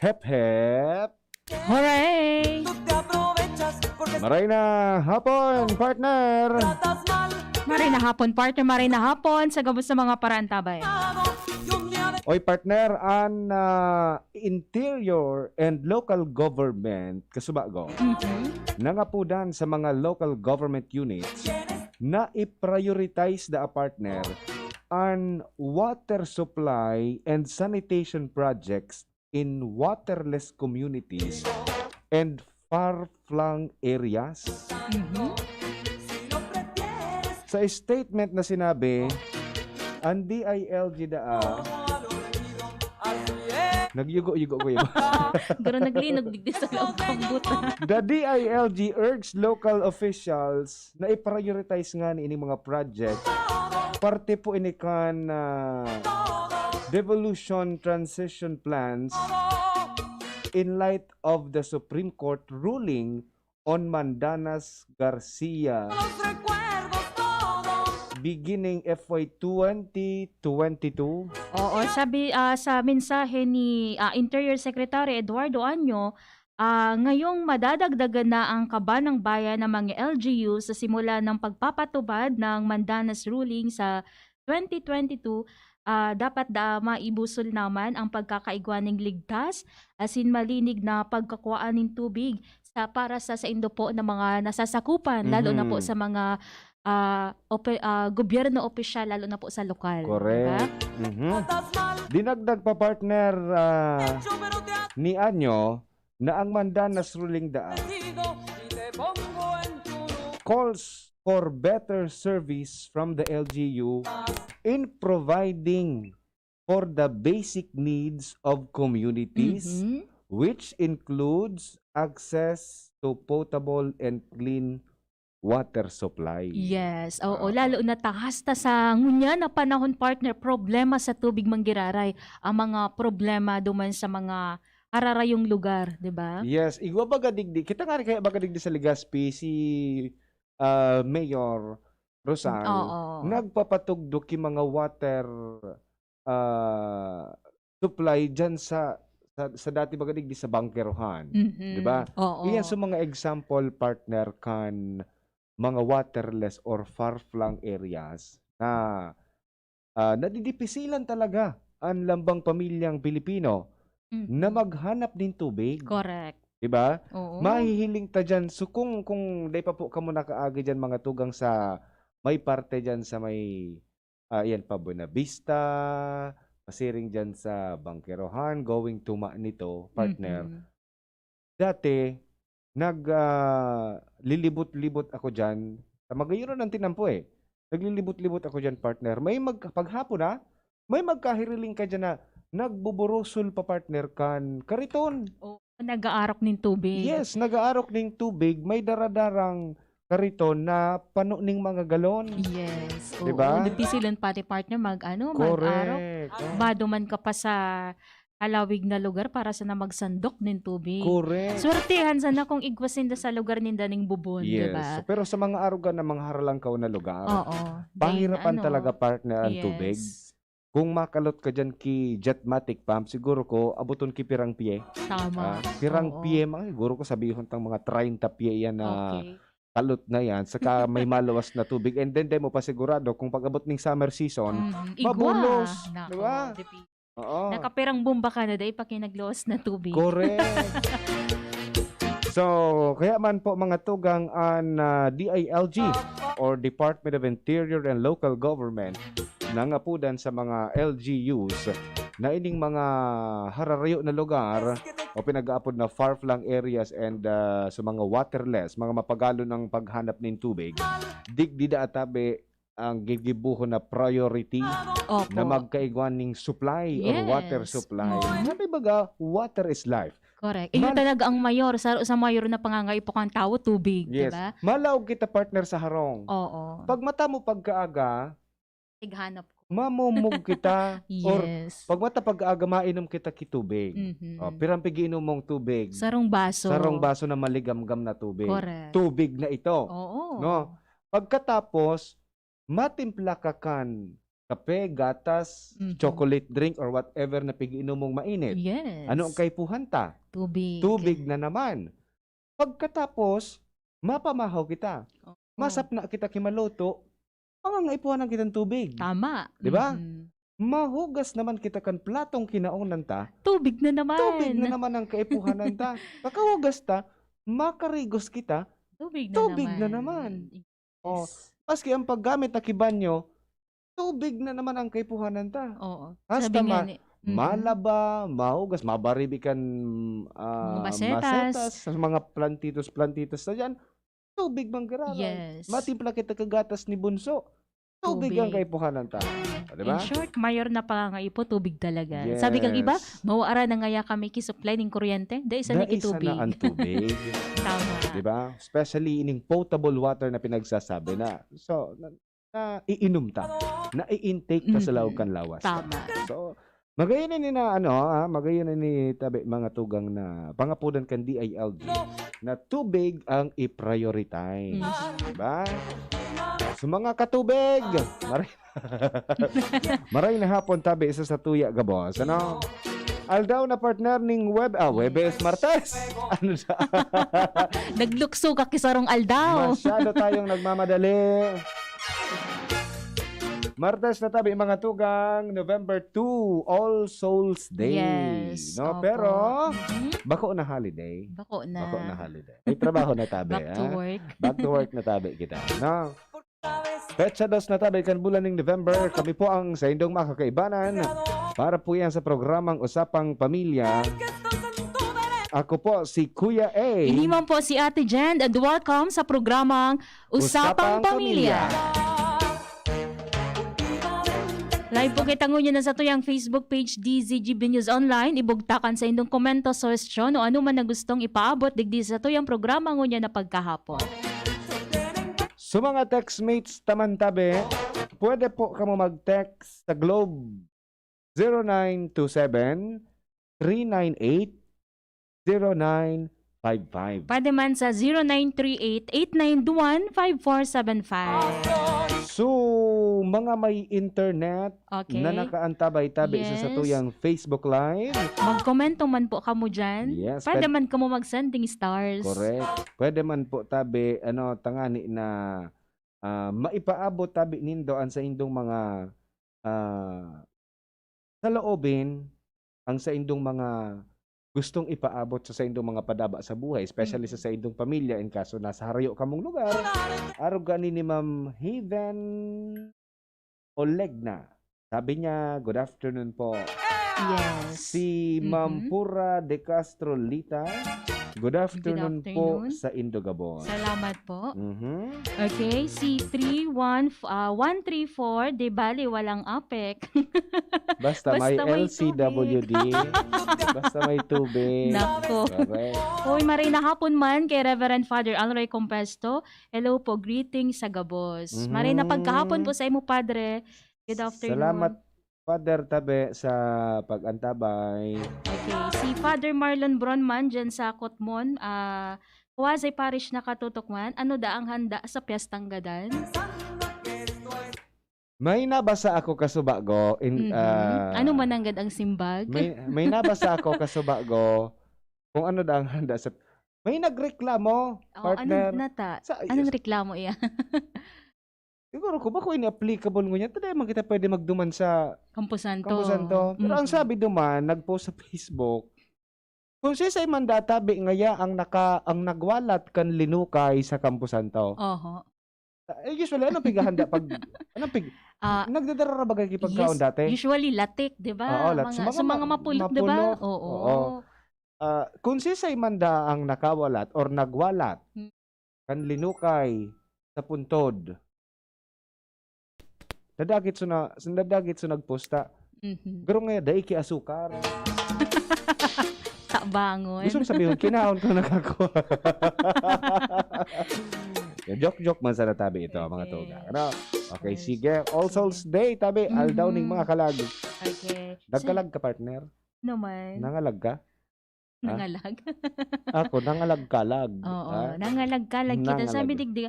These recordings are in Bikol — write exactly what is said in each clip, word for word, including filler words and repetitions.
Hep hep! Hooray! Maray na hapon, partner! Maray na hapon, partner. Maray na hapon sa gabos sa mga parantabay. Oy, partner, an ah, interior and local government, kasubago, Mhm. nangapudan sa mga local government units na i-prioritize da, partner, an water supply and sanitation projects in waterless communities and far-flung areas. Mhm. Sa statement na sinabi, an D I L G daa, nagyugo-yugo ko yun. Garo naglinog digdi sa laog kambot. The D I L G urged local officials na i-prioritize nga ni ining mga project. Parte po ini kan ah, devolution transition plans in light of the Supreme Court ruling on Mandanas Garcia beginning F Y twenty twenty-two. Oo, sabi ah, sa mensahe ni ah, Interior Secretary Eduardo Anyo, ah, ngayong madadagdagan na ang kaba ng bayan ng mga L G U sa simula ng pagpapatupad ng Mandanas ruling sa twenty twenty-two, ah, dapat da maibusol naman ang pagkakaigwa ning ligtas, asin malinig na pagkakuhaan nin tubig sa para sa saindo po na mga nasasakupan, lalo na po Mhm. sa mga ah, ope- ah, gobyerno opisyal, lalo na po sa lokal. Di ba? Correct. Mhm. Dinagdag pa, partner, ah, ni Anyo na ang Mandanas ruling daan calls for better service from the L G U in providing for the basic needs of communities, Mhm. which includes access to potable and clean water supply. Yes, oo, Ah. Lalo na ta hasta sa ngunyan na panahon, partner, problema sa tubig manggiraray ang mga problema duman sa mga hararayong lugar, di ba? Yes, igwa baga digdi. Kita nga kaya baga digdi sa Legazpi, si ah, Mayor Rosal, Oo. nagpapatugdok yung mga water ah, supply dyan sa, sa, sa dati baga digdi sa Bangkerohan. Mhm. Di ba? Oo. Iyan sa mga example, partner, kan mga waterless or far-flung areas na ah, nadidipisilan talaga an lambang pamilyang Pilipino Mhm. na maghanap nin tubig. Correct. Di ba? Oo. Mahihiling ta dyan. So kung, kung di pa po kamo nakaagi dyan, mga tugang, sa may parte dyan sa may, ah, yan pa, Buenavista, pasiring dyan sa Bangkerohan, going to Manito, partner. Mhm. Dati, nag, ah, lilibot-libot ako dyan. Sa Magayon ang tinampo eh. Naglilibot-libot ako dyan, partner. May mag, paghapon na, may magkahiriling ka dyan na nagbuburusol pa, partner, kan kariton. Oo, nag-aarok nin tubig. Yes, nag-aarok ning tubig, may daradarang kariton na pano ning mga galon. Yes. Di Oo, ba? Dipisilan pati, partner, mag, ano, mag-arok. Correct. Oh. Maduman ka pa sa halawig na lugar para sana magsandok nin tubig. Correct. Swertihan sana kung igwa sinda sa lugar ninda ning bubon, di Yes. ba? So, pero sa mga aruga na mga haralangkaw na lugar, Oo. pahirapan Then, ano, talaga, partner, ang tubig. Yes. Kung makalot ka dyan ki Jetmatic pump, siguro ko, abuton ki pirang pie. Tama. Ah, pirang Oo. pie, mga, siguro ko sabihon tang mga treinta pie yan na Okay. kalot na yan. Saka may maluwas na tubig. And then, di mo pa sigurado kung pag-abot ning summer season, Mm, igwa. mabulos, Nako, di ba? dipi- Oo. Nakapirang bomba ka na, dahil pag kinagluwas na tubig. Correct. So, kaya man po, mga tugang, an ah, D I L G or Department of Interior and Local Government, nangapudan sa mga L G Us na ining mga hararayo na lugar o pinag-aapod na far-flung areas and ah, sa mga waterless, mga mapagalon ang paghanap nin tubig, digdi da atabe ang gigibuhon na priority Opo. na magkaigwa ning supply or water Yes. supply. Mm. Sabi baga, water is life. Correct. Iyo Man- talaga ang mayor. Sa, sa mayor na pangangaipo kang tao, tubig, di Yes. ba? Malaog kita, partner, sa harong. Oo. Pag mata mo pagkaaga, Tighanap ko. mamumog kita. Or Yes. pag mata pagkaaga, mainom kita ki tubig. Mhm. Oh, pirang pigiinom mong tubig. Sarong baso. Sarong baso na maligamgam na tubig. Correct. Tubig na ito. Oo. No? Pagkatapos, matimpla ka kan kape, gatas, Mhm. chocolate drink, or whatever na pag-iinom mong mainit. Yes. Ano ang kaipuhan ta? Tubig. Tubig na naman. Pagkatapos, mapamahaw kita. Oo. Masapna kita ki maluto, mangangaipuhanan kitang tubig. Tama. Di ba? Mhm. Mahugas naman kita kan platong kinaonan ta. Tubig na naman. Tubig na naman ang kaipuhanan ta. Pagkahugas ta, makarigos kita, Tubig na tubig na naman. naman. Oh, Yes. maski ang paggamit na ki banyo, tubig na naman ang kaipuhanan ta. Oo. Hasta Sabi nga ma-, ni Mhm. malaba, mahugas, mabaribi kan, ah, Mga masetas. masetas, sa mga plantitos-plantitos na dyan, tubig man giraray. Yes. Matimpla kita ka gatas ni Bunso, tubig ang Tubig. kaipuhanan ta. O, di In ba? short, mayor na pangangaipo, tubig talaga. Sabi kang iba, Yes. "Mawara na ngaya kami ki supply ning kuryente." Dai sana Dai ki sana tubig. ang tubig. Tama. Di ba? Especially ining potable water na pinagsasabi na. So, na, na iinom ta. Na i-intake ta sa laog Mhm. kan lawas. Tama. So, magayon ini na, ano, ah, magayon ini tabi, mga tugang na pangapodan kan D I L G na tubig ang i-prioritize. Mhm. Di ba? So, mga katubig, maray, maray na hapon tabi sa satuya gabos, ano? Aldaw na partner ning Web-, ah, Webes, Martes. Ano sa? Naglukso ka ki sarong aldaw. Masyado tayong nagmamadali. Martes na tabi, mga tugang, November two, All Souls Day. Yes, No? opo. Pero, Mhm. bako na holiday. Bako na. Bako na holiday. May trabaho na tabi, Back to ah. work. Back to work na tabi kita, no? Petsa dos na tabi kan bulan ning November, kami po ang saindong mga kakaibanan. Para po yan sa programang Usapang Pamilya. Ako po si Kuya A. Ini man po si Ate Jen, and welcome sa programang Usapang Usapang Pamilya. Pamilya. Live po kita ngunyan na satuyang Facebook page, D Z G B News Online. Ibugtak an saindong komento, suhestyon, o ano man na gustong ipaabot digdi satuyang programa ngunyan na pagkahapon. Sa mga textmates ta man tabi, pwede po kamo mag-text sa Globe, zero nine two seven, three nine eight, zero nine five five. Pwede man sa zero nine three eight, eight nine one, five four seven five. So, mga may internet Okay. na nakaantabay tabi sa Yes. satuyang Facebook Live. Magkomento man po kamo dyan. Yes, Pwede pwed- man kamo mag-sending stars. Correct. Pwede man po tabi, ano, tangani na, ah, maipaabot tabi nindo ang saindong mga, ah, saloobin, ang saindong mga gustong ipaabot sa saindong mga padaba sa buhay, especially sa Mm. saindong pamilya, in kaso nasa harayo kamong lugar. Arog gani ni Ma'am Haven Olegna. Sabi niya, "Good afternoon po." Yes. Si Ma'am Mhm. Pura de Castro Lita, "Good Good afternoon po afternoon. sa Indogabon." Salamat po. Mhm. Okay, si three one f-, ah, one three four, di bali, walang apek. Basta may Basta may L C W D, tubig. basta may tubig. Nako. Correct. Uy, maray na hapon man kay Reverend Father Alroy Compesto. Hello po, greetings sa gabos. Maray na pagkahapon Mhm. po sa imo, Padre. Good afternoon. Salamat, Father Tabe, sa pag-antabay. Okay, si Father Marlon Bronman dyan sa Kotmon, ah, Huwasay Parish nakatutok man. Ano da ang handa sa piyestang gadan? May nabasa ako kasubago in, Mhm. ah, Ano man nanggad ang simbag? may, may nabasa ako kasubago kung ano da ang handa sa, may nagreklamo, Oo, partner. Anong nata? Sa, Anong yes. reklamo iya? Siguro kung bako ini applicable ngunyan, ta dai man kita pwede magduman sa Campo Santo. Campo Santo. Pero ang Mm. sabi duman, nag-post sa Facebook, kung sisay man da tabi ngaya ang naka-, ang nagwalat kan linukay sa Campo Santo. Oho. Eh, usually, anong pighahanda pag, anong pig-, Ah, nagdadara ra ba kayo pagkaon yes, dati? Usually latik, di ba? Oo, lat-, Mga, sa mga sa mga ma-, mapulot, di ba? mapulot. Oo. Oo. Ah, kung sisay man da ang nakawalat or nagwalat Hmm. kan linukay sa puntod, nadagit so na, nadagit so nagposta. Mhm. Garo nga, dai ki asukar. Tabangon. Gusto ko sabihin, kinaon ko na kako. Joke-joke man sana tabi ito, mga Okay. tugang. Ano? Okay, Yes. sige. All Sige. Souls Day, tabi. Aldaw ning Mhm. mga kalag. Okay. Nagkalag ka, partner? Naman. Nangalag ka? Ha? Nangalag? Ako, nangalag-kalag. Oo, Ha? nangalag-kalag kita. Sabi Nangalag. digdi,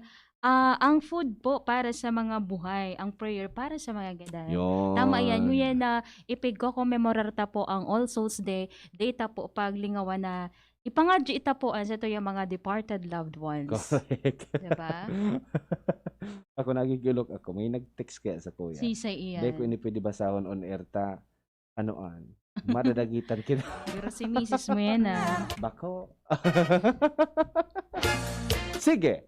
Ah, ang food po para sa mga buhay, ang prayer para sa mga gadan. Yun. Tama yan. Ngunyan na ipigko-commemorar ta po ang All Souls Day, day ta po paglingawan na ipangadyo ita po ang sa tuyang mga departed loved ones. Correct. Diba? Ako, nagigilok ako. May nag-text kaya sa kuya. Sisay iyan. Hindi ko ini pwede basahon on air ta. Anoan? Madadagitan kita. Pero si misis mo yan, ah. Bako. Sige.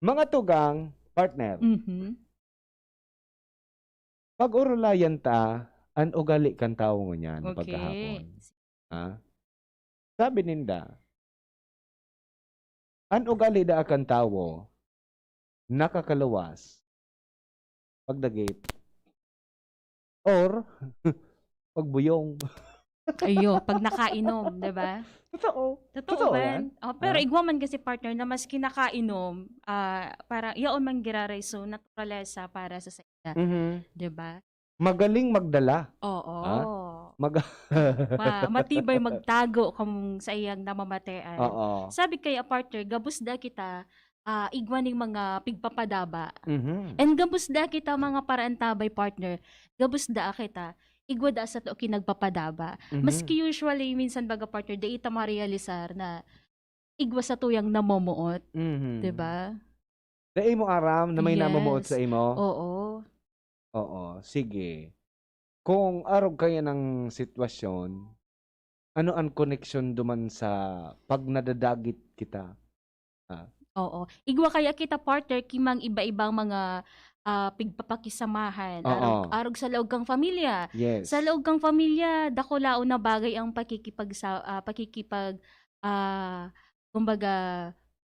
Mga tugang, partner, Mhm. pag-orolayan ta an ugali kan tawo ngunyan Okay. pagkahapon. Ha? Sabi ninda, an ugali daa kan tawo nakakaluwas pagdagit or pagbuyong. Ayo, pag nakainom, di ba? Totoo. Totoo Totoo man. yan. Oh, pero Ha? igwa man kasi, partner, na maski nakainom, ah, para yaon man giraray, so naturalesa para sa saida, Mhm. di ba? Magaling magdala. Oo. Ha? Mag- Ma-, matibay magtago kung sa iyang namamatean. Oo. Sabi kaya, partner, gabos da kita, ah, igwa ning mga pigpapadaba. Mhm. And gabos da kita mga paraantabay, partner. Gabos da kita. Igwa da sa to kinagpapadaba. Mhm. Maski usually, minsan baga, partner, di ita marealisar na igwa sa tuyang namomoot. Mhm. Di ba? Dai mo aram na may namomoot Yes. sa imo? Oo. Oo, sige. Kung arog kaya ng sitwasyon, ano ang koneksyon duman sa pag nadadagit kita? Ah. Oo. Igwa kaya kita, partner, ki mang iba-ibang mga, ah, pigpapakisamahan, arog, Oo. arog sa laog kang pamilya. Yes. Sa laog kang pamilya, dakulaon na bagay ang pakikipagsa-, ah, pakikipag-, ah, kumbaga,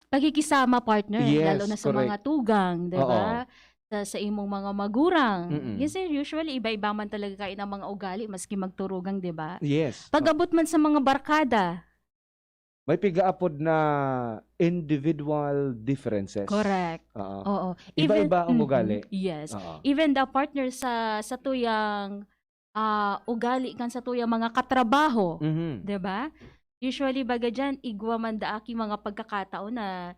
pakikisama, partner, Yes, lalo na sa correct. mga tugang, di Oo. ba? Sa, sa imong mga magurang. Mm-mm. Kasi usually, iba-iba man talaga kayo ng mga ugali, maski magturugang, di ba? Yes. Pag-abot man sa mga barkada. May pigaapod na individual differences. Correct. Oo. Oo. Iba-iba Even, ang mm-mm. ugali. Yes. Oo. Even the partner sa, sa tuyang, ah, ugali kan sa tuyang mga katrabaho. Mhm. Di ba? Usually, baga dyan, igwa man daaki mga pagkakataon na,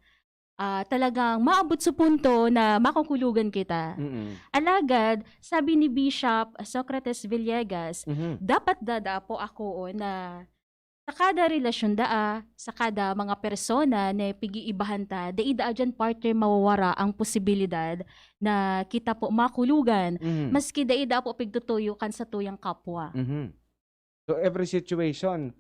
ah, talagang maabot sa punto na makukulugan kita. Mm-mm. Alagad, sabi ni Bishop Socrates Villegas, Mhm. dapat dada po ako na sa kada relasyon daa, sa kada mga persona na pig-iibahan ta, dai daa diyan, partner, mawawara ang posibilidad na kita po makulugan, Mhm. maski dai daa po pigtutuyo kan satuyang kapwa. Mhm. So, every situation,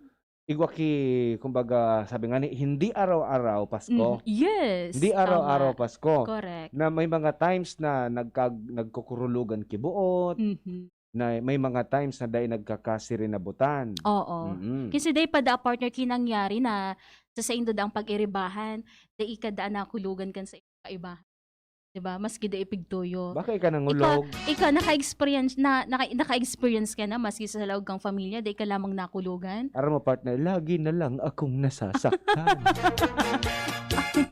igwa ki, kumbaga, sabi nga ni, hindi araw-araw Pasko. Mm, yes, Hindi araw-araw tama. Pasko. Correct. Na may mga times na nagkag-, nagkukurulugan ki buot, Mhm. na may mga times na dai nagkakasirinabutan. Oo. Mm. Kasi dai pa da, partner, ki nangyari na sa saindo da ang pag-iribahan, dai ka da nakulugan kan sa kaibahan. Di ba? Maski dai pigtuyo. Baka ika nangulog. Ika, ika naka-experience na, naka-, naka-experience ka na maski sa laog kang pamilya, dai ka lamang nakulugan? Aram mo, partner, lagi na lang akong nasasaktan.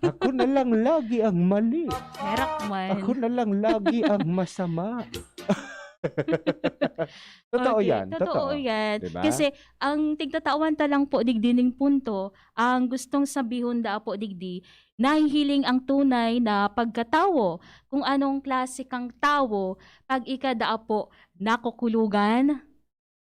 Ako na lang lagi ang mali. Herak man. Ako na lang lagi ang masama. Totoo Okay, yan, totoo totoo. yan. Di ba? Kasi ang tigtatawan ta lang po digdi ning punto, ang gustong sabihon daa po digdi, nahihiling ang tunay na pagkatawo, kung anong klase kang tawo, pag ika daa po nakukulugan,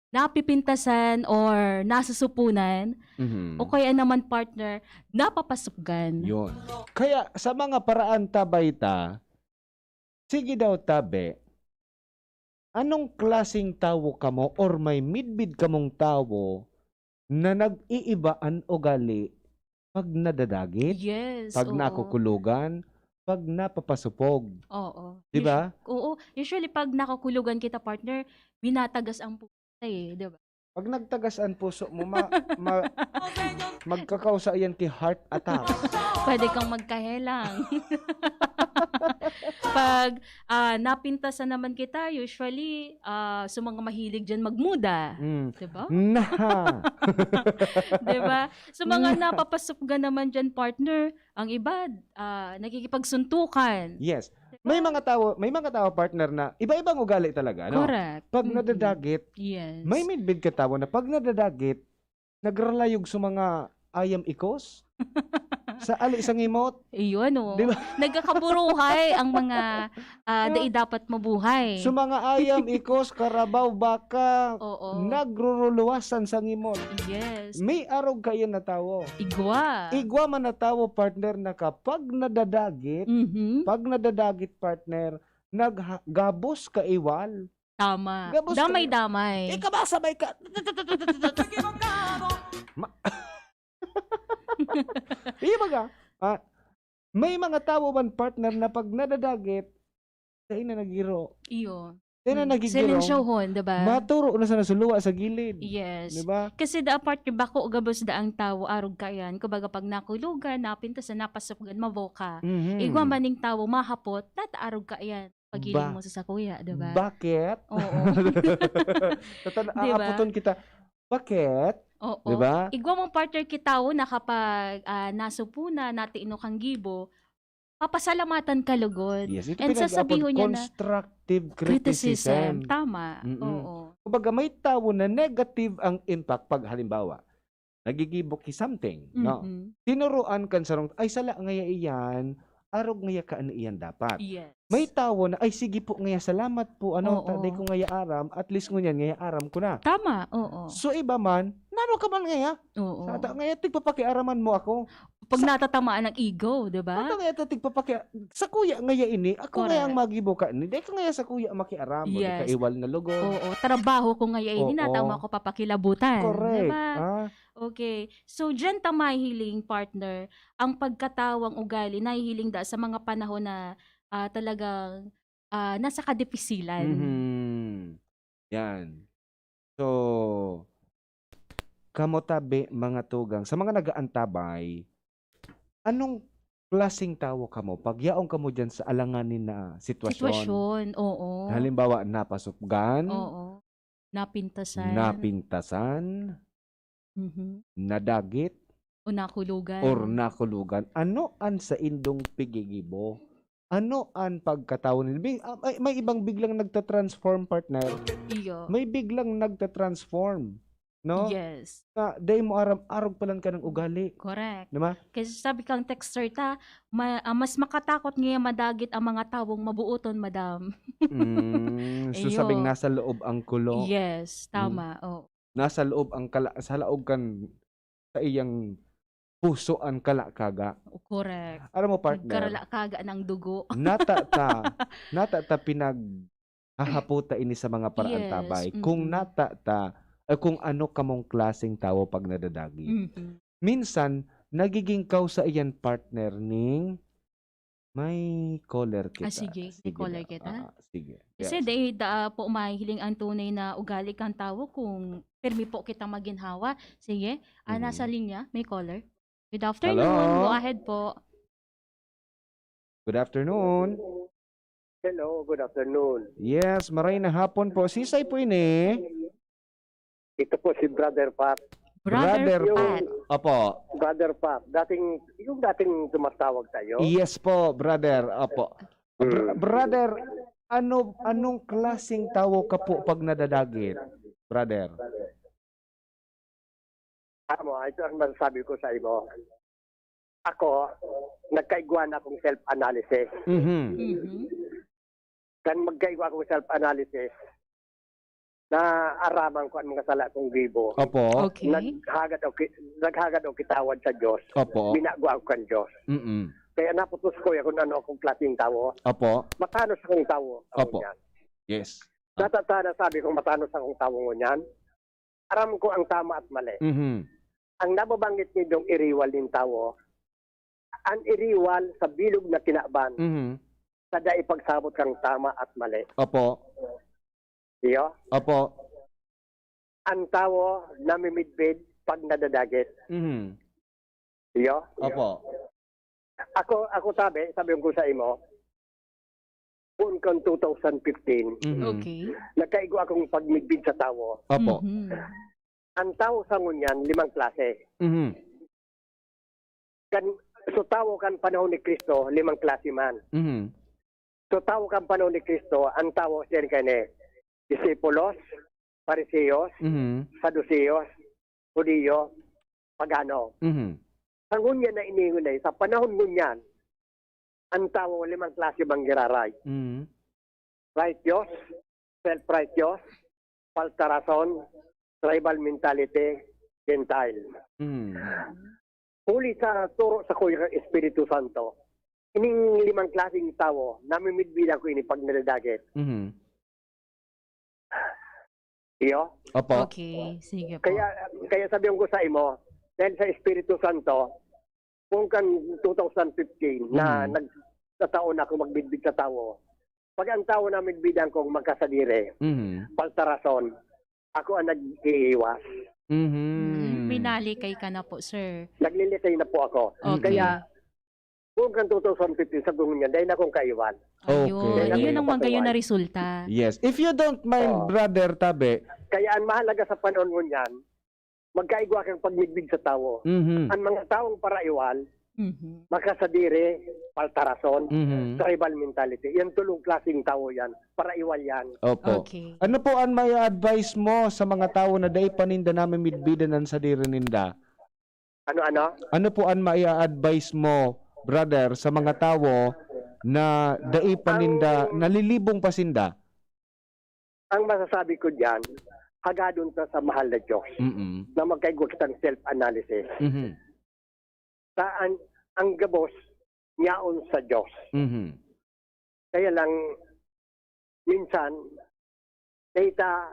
napipintasan, or nasusupunan, Mhm. o kaya naman, partner, napapasupgan. Yun. Kaya sa mga paraantabay ta, sige daw, tabi, anong klaseng tawo kamo or may midbid kamong tawo na nag-iiba an ugali pag nadadagit, Yes, pag oo. nakukulugan, pag napapasupog? Oo. Di ba? Usu-, oo. Usually, pag nakukulugan kita, partner, minatagas ang puso eh, di ba? Pag nagtagas an puso mo, ma-, ma-, magkakausa yan ki heart attack. Pwede kang magkahelang. Pag, ah, napintasan naman kita, usually, ah, sa mga mahilig dyan magmuda. Mm. Diba? Naha! Diba? Sa mga Nah. napapasupga naman dyan, partner, ang iba, ah, nakikipagsuntukan. Yes. Diba? May mga tao, may mga tao, partner, na iba-ibang ugali talaga, no? Correct. Pag Mm-mm. nadadagit, Yes. may midbid ka tawo na pag nadadagit, nagralayog sa mga ayam ikos. Sa ali sa ngimot. Iyon, oh. Di ba? Nagkakaburuhay ang mga ah, dai dapat mabuhay. So mga ayam, ikos, karabaw, baka, Oo. Nagruruluwasan sa ngimot. Yes. May arog kaiyan na tawo. Igwa. Igwa man na tawo, partner, na kapag nadadagit, Mhm. Pag nadadagit, partner, naggabos ka iwal. Tama. Gabos ka Damay-damay. Ikaw ba sabay ka? Ma- Iya baga, ah, may mga tawo man, partner, na pag nadadagit, dai na nagiro. Iyo. Dai na Hmm. nagigiro. Silensyohon, diba? Maturo na sa nasuluwa sa gilid. Yes. Diba? Kasi da apart yung bako gabos da ang tawo, arog ka yan. Kumbaga, pag nakulugan, napintas na napasupgan, maboka. Mhm. Igwa maning tawo, mahapot, tataarog ka yan. Pagiling Ba- mo sa sakuya, diba? Bakit? Oo. Tatan- Diba? Aapoton kita. Bakit? Oo. Diba? Igwa mong partner kita, oh, na kapag ah, nasupo na, natiinok ang gibo, papasalamatan ka lugod. Yes, ito And pinag-aapod sasabihon niya na, constructive criticism. Criticism. Tama. Mm-mm. Oo. Kumbaga, may tawo na negative ang impact pag, halimbawa, nagigibo ki something, no? Mm-mm. Tinuruan kan sarong, "Ay, sala ngaya iyan, arog ngaya ka ano iyan dapat." Yes. May tawo na, "Ay, sige po ngaya, salamat po, ano, Oo. ta, dai ko ngaya aram, at least ngunyan ngaya aram ko na." Tama, oo. So, iba man, "Nano ka man ngaya? Oo. Sa ata ngaya, tigpapakiaraman mo ako." Pag Sa- natatamaan ng ego, di ba? Ano ngaya, tigpapaki-, sa kuya ngaya ini, ako ngaya ang Correct. magibo ka ni, dai ka ngaya sa kuya makiaram, o di ka Yes. iwal na lugod. Oo, trabaho ko ngaya ini, Oo. natama ko papakilabutan, di Correct. ba? Ah, Okay. So, diyan ta mahihiling, partner, ang pagkatawang ugali, nahihiling da sa mga panahon na, ah, talagang, ah, nasa kadipisilan. Mhm. Yan. So, kamo tabi, mga tugang, sa mga nag-aantabay, anong klaseng tawo kamo pag yaon kamo diyan sa alanganin na sitwasyon? Sitwasyon, oo. Halimbawa, napasupgan, Oo. Napintasan. napintasan, Mhm. nadagit, O nakulugan. or nakulugan. Ano an saindong pigigibo? Ano an pagkatawo ninyo? Bi-, ah, may, may ibang biglang nagta-transform, partner. Iyo. May biglang nagta-transform, no? Yes. Na dai mo aram, arog palan ka ng ugali. Correct. Di ba? Kasi sabi kang texter ta, ma- ah, mas makatakot ngayon madagit ang mga tawong mabuoton, madam. Mm, so Iyo. sabing nasa loob ang kulo. Yes, Mm. tama. Oh. Nasa loob ang kala-, sa laog kan, sa iyang puso ang kalakaga. Correct. Alam mo, partner, Nagkaralakaga ng dugo. Nata ta, nata ta pinaghahaputa ini sa mga paraantabay. Yes, Kung mm. nata ta, eh, kung ano kamong klaseng tawo pag nadadagit. Mhm. Minsan, nagiging kausa iyan, partner, ning may caller kita. Ah, sige. May Sige caller daw. kita? Ah, sige. Kasi Yes. dai daa po mahihiling ang tunay na ugali kan tawo kung pirmi po kita maginhawa. Sige, ah, nasa Mhm. linya, may caller. Good afternoon. Hello? Go ahead po. Good afternoon. Hello, good afternoon. Yes, maray na hapon po. Sisay po ini? Ito po si Brother Pat. Brother Brother Pat. Pat. Opo. Brother Pat, dating, yung dating tumatawag sa'yo. Yes po, brother. Opo. Br- Mm. brother, ano anong klaseng tawo ka po pag nadadagit? Brother. Amo, ito ang masasabi ko sa imo. Ako, nagkaigwa na akong self-analysis. Mhm. Mhm. Kan magkaigwa akong self-analysis, naaraman ko ang mga sala kong gibo. Opo. Okay. Naghagad ako ki-, naghagad ako kitawad sa Diyos. Opo. Binagwa ako kan Diyos. Mm-mm. Kaya naputos ko ya kung ano akong klaseng tawo. Opo. Matanos akong tawo. Opo. Yan. Yes. Natatawa na sabi kong matanos akong tawo ngunyan. Aram ko ang tama at mali. Mhm. Ang nababanggit nindong iriwal nin tawo, ang iriwal sa bilog na kinaban, Mhm. sa dai pagsabot kang tama at mali. Opo. Iyo? Opo. Ang tawo namimidbid pag nadadagit. Mhm. Iyo? Opo. Ako, ako sabi, sabi ko sa imo, poon kan two thousand fifteen, Mhm. Okay. nagkaigwa akong pagmidbid sa tawo. Opo. Mhm. Ang tawo sa ngunyan, limang klase. Mhm. Kan, so tawo kan panahon ni Cristo, limang klase man. Mhm. So tawo kan panahon ni Cristo, ang tawo siya kani, disipulos, Fariseos, Mhm. Saduseos, Hudiyo, pagano. Mhm. Sa ngunyan na iningon na, sa panahon ngunyan, ang tawo limang klase bang giraray. Mm. Righteous, self-righteous, paltarason, tribal mentality, Gentile. Mm. Huli sa turo sa kuya Espiritu Santo, ining limang klaseng tawo, namimidbidan ko ini pag nadadagit. Mhm. Iyo? Opo. Okay, sige po. Kaya, kaya sabi ko sa imo, dahil sa Espiritu Santo, kung kan two thousand fifteen na Mhm. nagtataon ako magbidbid sa tawo, pag ang tawo na midbidan kong magkasadiri, Mhm. paltarason, ako ang nag-iiwas. Mhm. Mm, minalikay ka na po, sir. Naglilikay na po ako. Okay. Kaya, kung kan two thousand fifteen, sa gungon niya, dahil akong kaiwan. Ayun. Okay. Yun ang magayon na resulta. Yes. If you don't mind, Oo. Brother Tabe. Kaya ang mahalaga sa panahon ngunyan, magkaigwa kang pagmidbid sa tawo. Mhm. Ang mga taong paraiwal, Mhm. makasadiri, paltarason, Mhm. tribal mentality. Yan tulong klaseng tawo yan. Paraiwal yan. Opo. Okay. Ano po ang may advice mo sa mga tawo na dai pa ninda namimidbidan ang sadiri ninda? Ano, ano? Ano po ang mai-advise mo, brother, sa mga tawo na dai pa ninda, Ang nalilibong pa sinda? Ang masasabi ko diyan, hagadon ta sa mahal na Diyos Mm. na magkaigwa kitang self-analysis. Mhm. Saan ang gabos niyaon sa Diyos? Mhm. Kaya lang, minsan, data,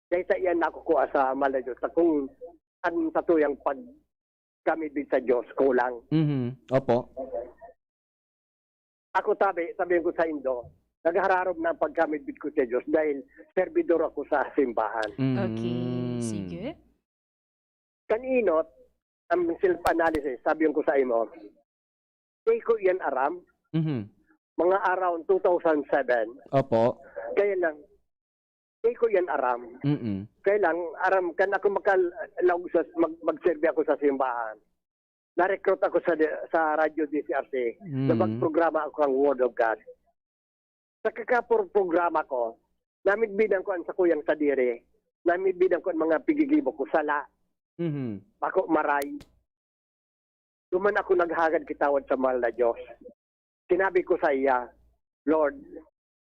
data yan nakukuha sa mahal na Diyos. Sa kung ang satuyang pagkamidbid sa Diyos, kulang. Mhm. Opo. Ako tabi, sabihin ko sa indo, naghararom na ang pagkamidbid ko sa Diyos dahil servidor ako sa simbahan. Mhm. Okay, sige. Kan inot, ang self-analysis, sabihin ko sa imo, di ko yan aram. Mhm. Mga around two thousand seven. Opo. Kaya lang, di ko yan aram. Mm-mm. Kaya lang, aram, kan ako makalaog sa, mag-, magserbi ako sa simbahan. Na-recruit ako sa, sa Radyo D C R C. Mm. Na magprograma ako ang Word of God. Sa kakapor-, programa ko, namidbidan ko ang sakuyang sadiri. Namidbidan ko ang mga pigigibo ko, sala, Mhm. bako, maray. Duman ako naghagad kitawad sa mahal na Diyos. Sinabi ko sa iya, "Lord,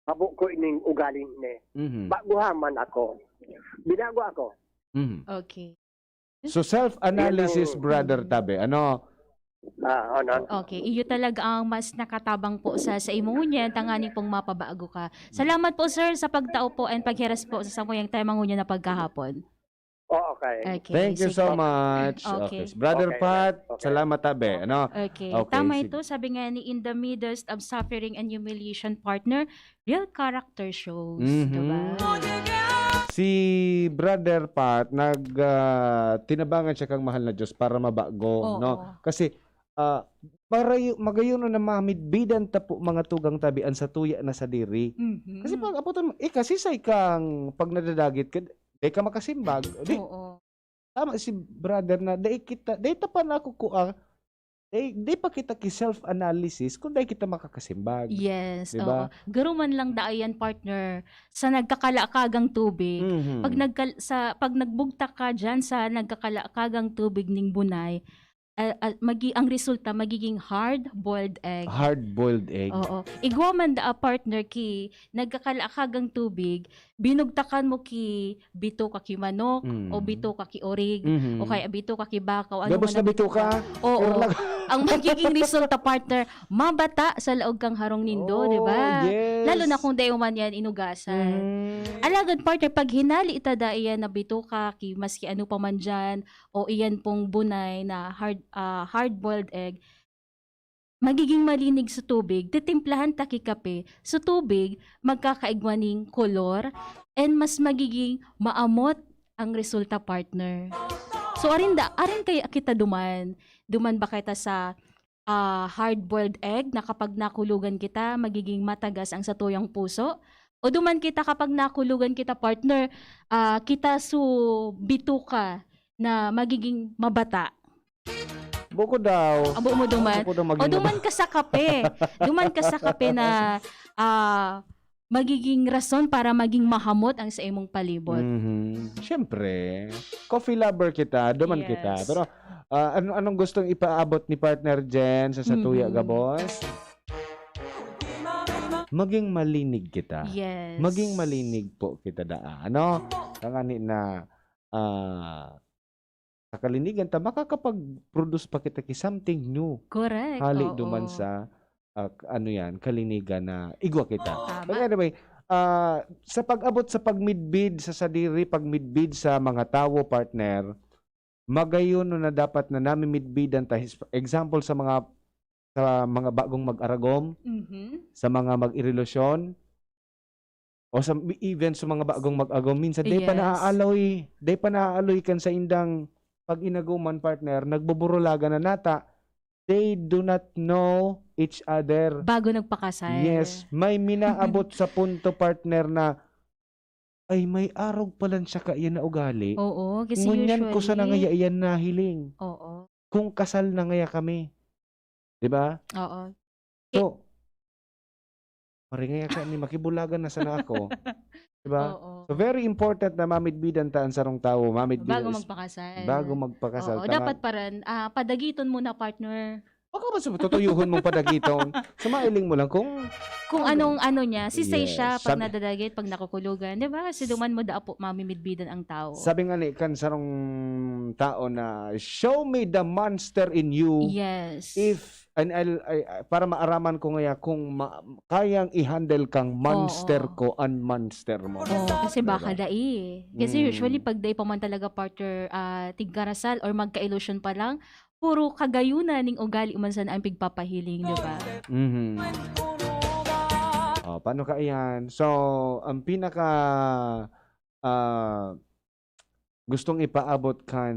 habo ko ining ugaling ini. Mhm. Baguha man ako." Binago ako. Mhm. Okay. So, self-analysis, Yan ang Brother Tabe, ano? Ah, ano? Okay, iyo talaga ang mas nakatabang po sa, sa imo ngunyan, tanganing pong mapabago ka. Salamat po, sir, sa pagtao po and paghiras po sa samuyang tema ngunyan na pagkahapon. Oh, okay. Okay, Thank you sige. so much. Okay. Okay. Brother Okay, Pat, okay. salamat, Tabe. Ano? Okay. Okay, Tama sige. ito, sabi nga ni, "In the midst of suffering and humiliation, partner, real character shows." Mhm. Diba? Si Brother Pat, nag, ah, tinabangan siya kang mahal na Diyos para mabago, Oo. no? Kasi, ah, marayo-, magayon na mamidbidan ta po, mga tugang tabi, ang satuya na sadiri. Mhm. Kasi pag apoton mo, eh, kasi say kang pag nadadagit ka, di ka makasimbag. Di, Oo. tama si brother na, dai kita, dai ta pa nakukua, dai, dai pa kita ki self-analysis kung dai kita makakasimbag. Yes, Di ba? oo. Garo man lang daa yan, partner, sa nagkakalakagang tubig. Mhm. Pag nagkal-, sa, pag nagbugtak ka dyan sa nagkakalakagang tubig ning bunay, ah, ah, magi-, ang resulta magiging hard-boiled egg. Hard-boiled egg. Oo. Igwa man daa, partner, ki nagkakalakagang tubig, binugtakan mo ki bitoka ki manok, Mm. o bitoka ki orig, Mhm. o kaya bitoka ki baka, o ano Gabos man na ang bitoka. bitoka. Oo. Pero lang Ang magiging resulta, partner, mabata sa laog kang harong nindo, Oh, di ba? yes. Lalo na kung dai man yan inugasan. Mm. Alagad, partner, pag hinali ta daiyan na bitoka, ki, maski ano pa man dyan, o iyan pong bunay na hard, ah, hard-boiled egg, magiging malinig sa tubig, titimplahan ta ki kape, sa tubig, magkakaigwa ning kolor, and mas magiging maamot ang resulta, partner. So, arin da, arin kaya kita duman? Duman ba kita sa, ah, hard-boiled egg na kapag nakulugan kita, magiging matagas ang satuyang puso? O duman kita kapag nakulugan kita, partner, ah, kita su bituka na magiging mabata? Buko daw. Abo mo duman? Buko daw O maging duman mabata. ka sa kape. Duman ka sa kape na, ah, magiging rason para maging mahamot ang sa imong palibot. Mhm. Siyempre, coffee lover kita, duman kita. Yes. Pero ah, ano, anong gustong ipaabot ni Partner Jen sa Satuya Mhm. Gabos? Maging malinig kita. Yes. Maging malinig po kita daa. Ano? Tangani na ah, sa kalinigan ta, makakapag-produce pa kita ki something new. Correct. Hali Oo. duman sa ah, ano yan, kalinigan na igwa kita. Tama. But anyway, ah, sa pag-abot sa pagmidbid sa sadiri, pagmidbid sa mga tawo, partner, magayon no na dapat na namimidbidan ta. His- Example sa mga sa mga bagong mag-aragom, Mhm. sa mga mag-irelasyon, o sa even sa mga bagong mag-agom, minsan day pa Yes. naaaloy, day pa naaaloy kan sa indang pag-inaguman, partner, nagbuburulagan na nata. They do not know each other. Bago nagpakasal. Yes, may minaabot sa punto, partner, na ay, may arog palan siya kaiyan na ugali. Oo, kasi Ngunyan ko sana usually ngaya iyan nahiling. Oo. Kung kasal na ngaya kami. 'Di ba? Oo. So, maringaya ka ni, makibulagan na sana ako. 'Di ba? Oo. So, very important na mamidbidan ta ang sarong tawo, mamidbidan Bago is- magpakasal. bago magpakasal. Oo, Tanga- dapat pa rin, ah, padagiton muna, partner. Baka mas tutuyuhon mong padagiton. Sumailing mo lang kung Kung anong ano niya, si say Yes. siya pag Sabi- nadadagit, pag nakukulugan, di ba? Kasi duman mo da po mamimidbidan ang tao. Sabi nga ni kan sarong tao na, "Show me the monster in you Yes. if, and I'll, I, I- para maaraman ko ngaya kung ma- kayang i-handle kang monster Oo. ko, ang monster mo." Oo, kasi baka Diba? dai. Kasi Mm. usually, pag dai pa man talaga partner, ah, tigkarasal or magka-ilusyon pa lang, puro kagayunan ning ugali man sana ang pigpapahiling, di ba? Mhm. Oh, paano ka iyan? So, ang pinaka ah, gustong ipaabot kan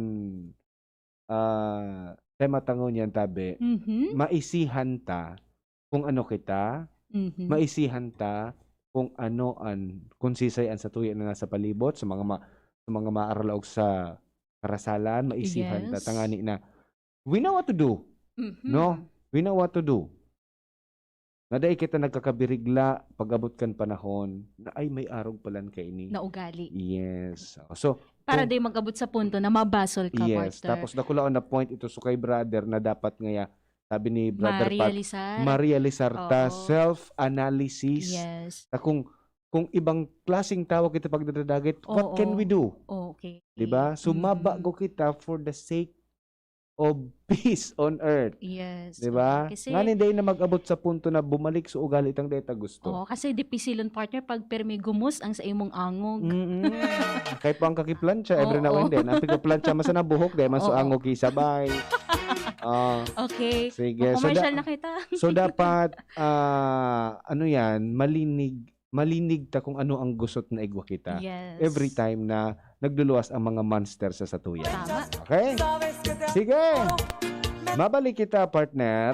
ah, tema ta ngunyan, tabi, Mhm. maisihan ta kung ano kita, Mhm. maisihan ta kung ano an, kung sisay an satuya na nasa palibot, sa mga ma-, sa mga maaralaog sa karasalan, maisihan ta Yes. tangani na we know what to do, Mhm. no? We know what to do. Na dai kita nagkakabirigla pag-abot kan panahon na, "Ay, may arog palan kaini." Na ugali. Yes. So, Para kung di mag-abot sa punto na mabasol ka, Yes. partner. Tapos dakulaon na point ito sa kay brother na dapat ngaya, sabi ni Brother Pat, Marealisar. marealisar ta, Oo. self-analysis. Yes. Na kung, kung ibang klaseng tao kita pagdadadagit, what can Oo. we do? Okay. Di ba? So, Mm. mabago kita for the sake of peace on earth. Yes. Di ba? Kasi, Ngani dai na mag-abot sa punto na bumalik sa ugali tang dai ta gusto. Oo, kasi dipisilon, partner, pag permi gumos ang sa imong angog. Mm-mm. Kahit pa ang kakiplantsa, every now Oo. and then, ang pigpaplantsa, mas nabuhok, dahil mas Oo. angog kisabay. Ah, Okay. Sige, so Commercial da- na kita. so dapat, ah, ano yan, malinig, malinig ta kung ano ang gusot na igwa kita. Yes. Every time na nagluluwas ang mga monster sa satuya. Tama. Okay? Sige. Mabalik kita, partner.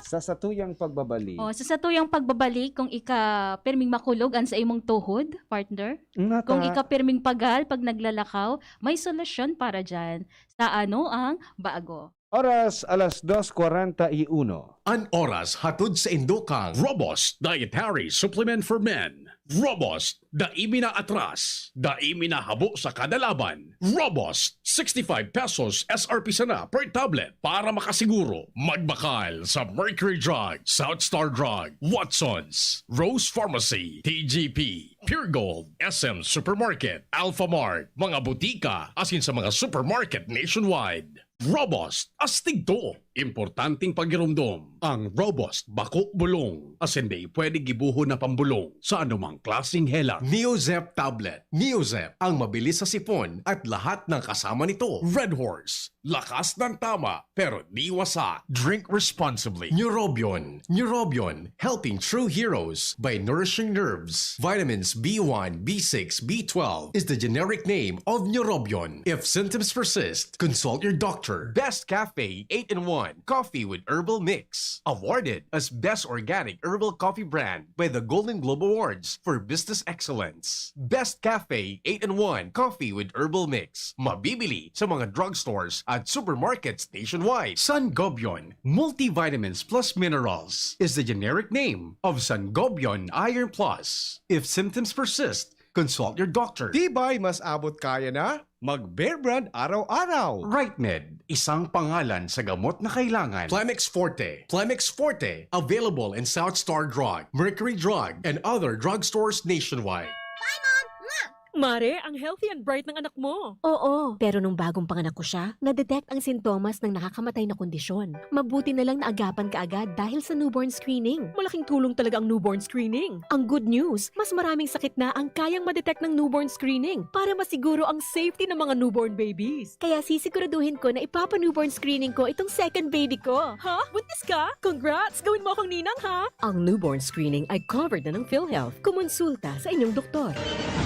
Sa satuyang pagbabalik. Oh, sa satuyang pagbabalik, kung ika pirming makulog an sa imong tuhod, partner, Nga ta. kung ika pirming pagal pag naglalakaw, may solusyon para dyan. Sa ano ang bago? Oras, alas dos kwarenta y uno. An oras hatod sa indokang Robust Dietary Supplement for Men. Robust, dai mi na atras, dai mi na habo sa kada laban. Robust, sixty-five pesos S R P sana per tablet para makasiguro. Magbakal sa Mercury Drug, South Star Drug, Watson's, Rose Pharmacy, T G P, Pure Gold, S M Supermarket, Alpha Mart, mga butika, asin sa mga supermarket nationwide. Robust, astig to. Importanteng pagiromdom. Ang Robust, bako bulong. Asin di pwede gibuhon na pambulong sa anumang klaseng helang. Neozep Tablet. Neozep, ang mabilis sa sipon at lahat ng kasama nito. Red Horse, lakas ng tama, pero di wasa. Drink responsibly. Neurobion. Neurobion, helping true heroes by nourishing nerves. Vitamins B one, B six, B twelve is the generic name of Neurobion. If symptoms persist, consult your doctor. Best Cafe eight in one. Coffee with Herbal Mix. Awarded as Best Organic Herbal Coffee Brand by the Golden Globe Awards for Business Excellence. Best Cafe eight-in-one Coffee with Herbal Mix. Mabibili sa mga drugstores at supermarkets nationwide. Sangobion Multivitamins Plus Minerals is the generic name of Sangobion Iron Plus. If symptoms persist, consult your doctor. Tibay mas abot kaya na mag-Bear Brand araw-araw. Right Med, isang pangalan sa gamot na kailangan. Plemex Forte. Plemex Forte, available in South Star Drug, Mercury Drug, and other drugstores nationwide. Mare, ang healthy and bright ng anak mo. Oo, pero nung bagong panganak ko siya, na-detect ang sintomas ng nakakamatay na kondisyon. Mabuti na lang naagapan kaagad dahil sa newborn screening. Malaking tulong talaga ang newborn screening. Ang good news, mas maraming sakit na ang kayang ma-detect ng newborn screening para masiguro ang safety ng mga newborn babies. Kaya sisiguraduhin ko na ipapa-newborn screening ko itong second baby ko. Ha? Buntis ka? Congrats! Gawin mo akong ninang, ha? Ang newborn screening ay covered na ng PhilHealth. Kumonsulta sa inyong doktor.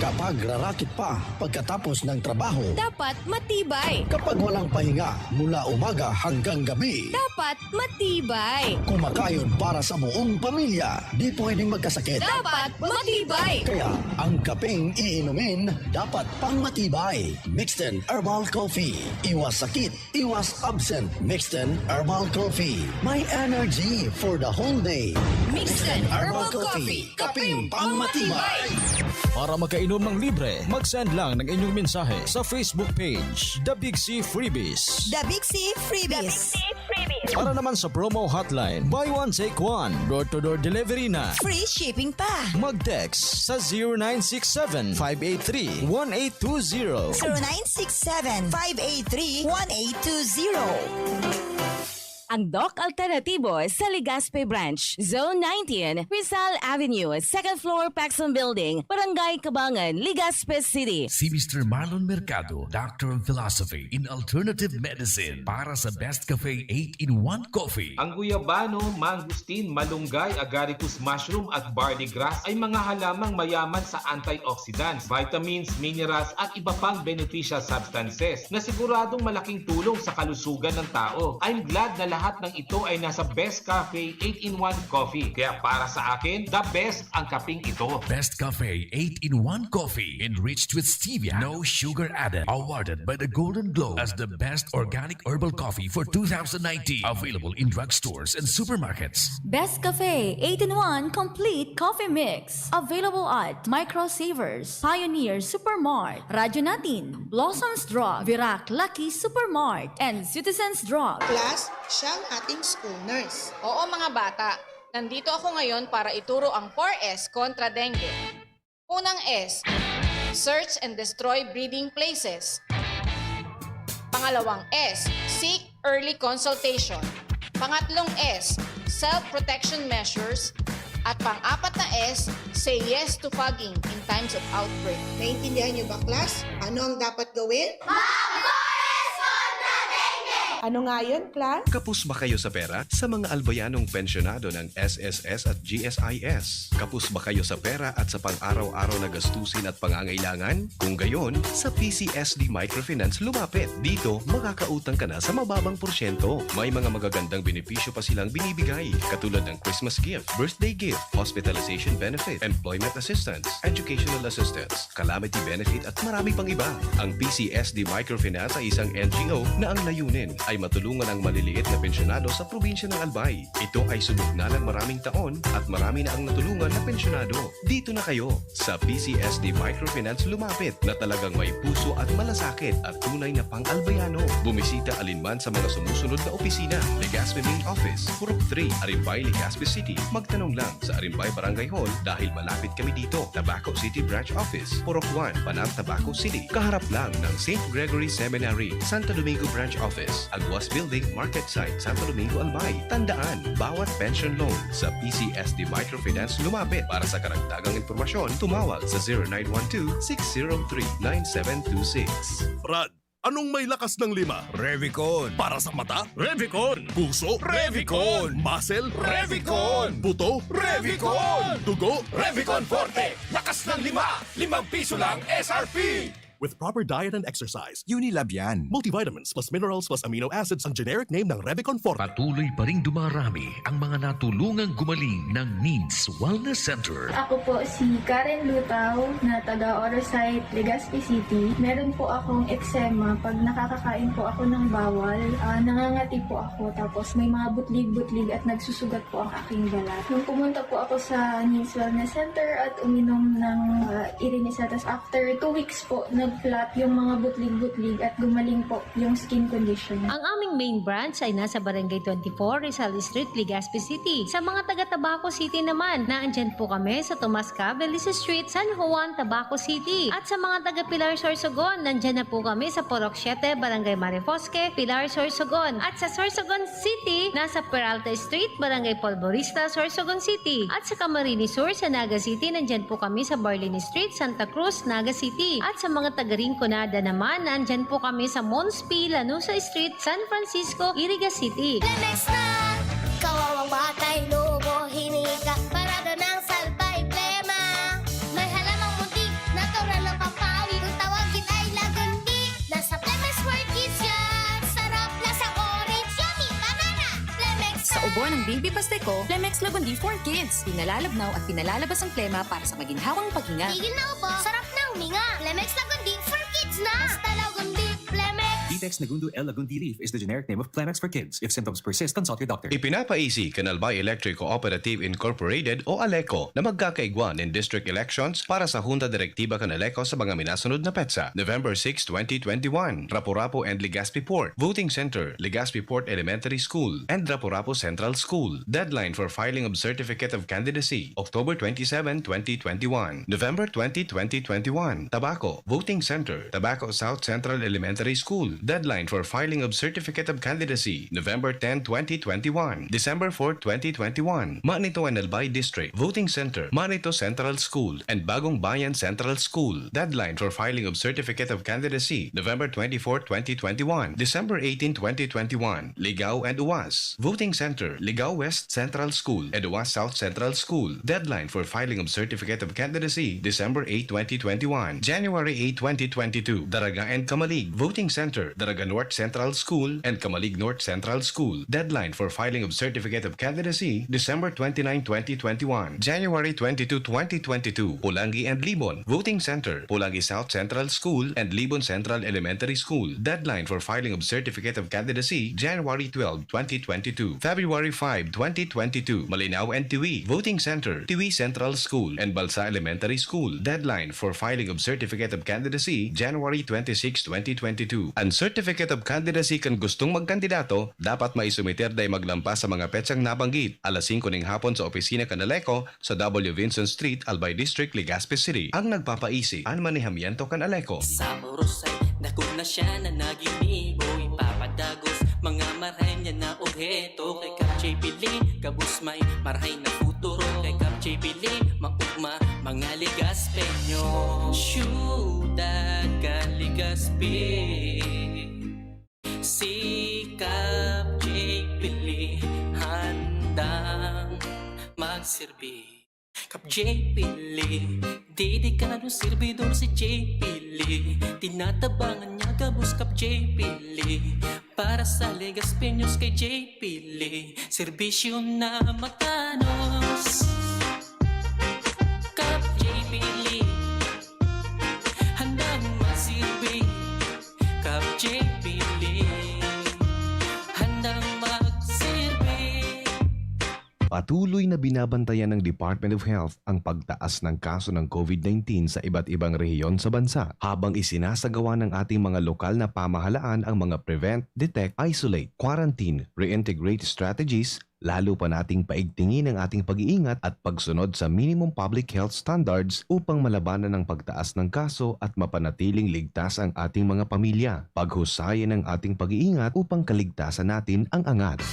Kapag rarakit pa pagkatapos ng trabaho, Dapat matibay. Kapag walang pahinga mula umaga hanggang gabi, Dapat matibay. Kumakayod para sa buong pamilya, di pwedeng magkasakit. Dapat matibay. Kaya ang kapeng iinumin dapat pang matibay. Mixten Herbal Coffee. Iwas sakit, iwas absent. Mixten Herbal Coffee. May energy for the whole day. Mixten Herbal Coffee. Kapeng pangmatibay. Para makainom ng libre, mag-send lang ng inyong mensahe sa Facebook page, The Big C Freebies. The Big C Freebies. Para naman sa promo hotline, buy one take one, door-to-door delivery na. Free shipping pa. Mag-text sa zero nine six seven, five eight three, one eight two zero. zero nine six seven, five eight three, one eight two zero. Ang Doc Alternatibo sa Legazpi Branch, Zone nineteen, Rizal Avenue, second floor, Paxson Building, Barangay Cabangan, Legazpi City. Si Mister Marlon Mercado, Doctor of Philosophy in Alternative Medicine, para sa Best Cafe eight-in-one Coffee. Ang guyabano, mangosteen, malunggay, agaricus mushroom at barley grass ay mga halamang mayaman sa antioxidants, vitamins, minerals at iba pang beneficial substances na siguradong malaking tulong sa kalusugan ng tao. I'm glad na lahat ng ito ay nasa Best Cafe eight-in-one Coffee. Kaya para sa akin, the best ang kaping ito. Best Cafe eight-in-one Coffee, enriched with stevia, no sugar added. Awarded by the Golden Globe as the best organic herbal coffee for two thousand nineteen. Available in drugstores and supermarkets. Best Cafe eight-in-one Complete Coffee Mix. Available at Micro Savers, Pioneer Supermart, Radyo Natin, Blossom's Drug, Virac Lucky Supermart, and Citizens Drug. Plus, siya ang ating school nurse. Oo, mga bata, nandito ako ngayon para ituro ang four S kontra dengue. Unang S, search and destroy breeding places. Pangalawang S, seek early consultation. Pangatlong S, self-protection measures. At pang-apat na S, say yes to fogging in times of outbreak. Naintindihan niyo ba, class? Ano ang dapat gawin? Ano nga yun, class? Kapos ba kayo sa pera? Sa mga albayanong pensyonado ng S S S at G S I S, kapos ba kayo sa pera at sa pang-araw-araw na gastusin at pangangailangan? Kung gayon, sa P C S D Microfinance lumapit. Dito, makakautang ka na sa mababang porsyento. May mga magagandang benepisyo pa silang binibigay, katulad ng Christmas gift, birthday gift, hospitalization benefit, employment assistance, educational assistance, calamity benefit at marami pang iba. Ang P C S D Microfinance ay isang N G O na ang layunin ay matulungan ang maliliit na pensyonado sa probinsya ng Albay. Ito ay subok na ng maraming taon at marami na ang natulungan na pensyonado. Dito na kayo! Sa P C S D Microfinance lumapit na talagang may puso at malasakit at tunay na pang-Albayano. Bumisita alinman sa mga sumusunod na opisina: Legazpi Main Office, Purok three, Arimbay, Legazpi City. Magtanong lang sa Arimbay Barangay Hall dahil malapit kami dito. Tabaco City Branch Office, Purok one, Panam, Tabaco City. Kaharap lang ng Saint Gregory Seminary, Santo Domingo Branch Office, Aguas Building, Market Site, Santo Domingo, Albay. Tandaan, bawat pension loan sa P C S D Microfinance lumapit. Para sa karagdagang impormasyon, tumawag sa zero nine one two, six zero three, nine seven two six. Brad, anong may lakas ng lima? Revicon. Para sa mata? Revicon. Puso? Revicon. Muscle? Revicon. Buto? Revicon. Dugo? Revicon Forte. Lakas ng lima. Limang piso lang S R P. with proper diet and exercise. Unilab yan. Multivitamins plus minerals plus amino acids ang generic name ng Revicon Forte. Patuloy pa ring dumarami ang mga natulungang gumaling ng Needs Wellness Center. Ako po si Karen Lutao na taga Orosite, Legazpi City. Meron po akong eczema. Pag nakakakain po ako ng bawal, ah, nangangati po ako. Tapos may mga butlig-butlig at nagsusugat po ang aking balat. Nung pumunta po ako sa Needs Wellness Center at uminom ng uh, Irinis, tapos after two weeks po, nag-flat yung mga butlig-butlig at gumaling po yung skin condition. Ang aming main branch ay nasa Barangay twenty-four, Rizal Street, Legazpi City. Sa mga taga Tabaco City naman, naandyan po kami sa Tomas Cabeles Street, San Juan, Tabaco City. At sa mga taga Pilar, Sorsogon, nandyan na po kami sa Purok siete, Barangay Marifosque, Pilar, Sorsogon. At sa Sorsogon City, nasa Peralta Street, Barangay Polvorista, Sorsogon City. At sa Camarines Sur, sa Naga City, nandyan po kami sa Barlini Street, Santa Cruz, Naga City. At sa mga taga Rinconada naman, nandyan po kami sa Mons P. Lanusa Street, San Francisco, Iriga City. Lemex na! Kawawang batay, lobo, hinika, parada ng salbay, plema. May halamang muntik, natural na pampawi. Kung tawagin ay lagundi, nasa Lemex World Kids yan. Sarap, lasang orange, yummy, banana. Lemex Sa ubo ng baby pasteko, Lemex Lagundi for Kids. Pinalalabnaw at pinalalabas ang plema para sa maginhawang paghinga. Tigil na ubo, sarap na huminga. Lemex Lagundi for Kids na! Basta Lagundi, Lemex! Vitex Nagundo L. Lagundi Leaf is the generic name of Plemex for kids. If symptoms persist, consult your doctor. Ipinapaisi kan Albay Electric Cooperative Incorporated o ALECO na magkakaigwa nin district elections para sa Junta Direktiba kan ALECO sa mga minasunod na petsa: November six, twenty twenty-one, Rapu-Rapu and Legazpi Port Voting Center, Legazpi Port Elementary School, and Rapu-Rapu Central School. Deadline for filing of certificate of candidacy, October twenty-seven, twenty twenty-one. November twenty, twenty twenty-one, Tabaco Voting Center, Tabaco South Central Elementary School. Deadline for filing of certificate of candidacy, November ten, twenty twenty-one. December four, twenty twenty-one, Manito and Albay District Voting Center, Manito Central School and Bagong Bayan Central School. Deadline for filing of certificate of candidacy, November twenty-four, twenty twenty-one, December eighteen, twenty twenty-one, Ligao and Uwas Voting Center, Ligao West Central School and Uwas South Central School. Deadline for filing of certificate of candidacy, December eight, twenty twenty-one, January eight, twenty twenty-two, Daraga and Camalig Voting Center, Daraga North Central School and Camalig North Central School. Deadline for filing of certificate of candidacy, December twenty-nine, twenty twenty-one, January twenty-two, twenty twenty-two, Pulangi and Libon Voting Center, Pulangi South Central School and Libon Central Elementary School. Deadline for filing of certificate of candidacy, January twelve, twenty twenty-two. February five, twenty twenty-two, Malinao and Tiwi Voting Center, Tiwi Central School and Balsa Elementary School. Deadline for filing of certificate of candidacy, January twenty-six, twenty twenty-two. An certificate of candidacy kan gustong magkandidato dapat maisumiter dai maglampas sa mga petsang nabanggit, alas singko ning hapon sa opisina kan ALECO sa W Vinson Street, Albay District, Legazpi City. Ang nagpapaisi, an manehamiento kan ALECO. Sa Orosay, dakul na siya na naginibo. Ipapadagos, mga marahay niya na obheto. Kay Kap J P Lee, gabos may marahay na futuro. Kay Kap J P Lee, maugma, mga Legazpeño. Syudad kan Legazpi. Si Kap J P Lee, handang magsirbi. Kap J P Lee, dedikadong serbidor si J P Lee. Tinatabangan niya gabos Kap J P Lee. Para sa Legazpeños kay J P Lee, serbisyo na matanos. Kap J P Lee, handang magsirbi. Kap J P Lee, handang magsirbi. Patuloy na binabantayan ng Department of Health ang pagtaas ng kaso ng COVID nineteen sa iba't ibang rehiyon sa bansa, habang isinasagawa ng ating mga lokal na pamahalaan ang mga prevent, detect, isolate, quarantine, reintegrate strategies, lalo pa nating paigtingin ang ating pag-iingat at pagsunod sa minimum public health standards upang malabanan ang pagtaas ng kaso at mapanatiling ligtas ang ating mga pamilya. Paghusayin ang ating pag-iingat upang kaligtasan natin ang angat.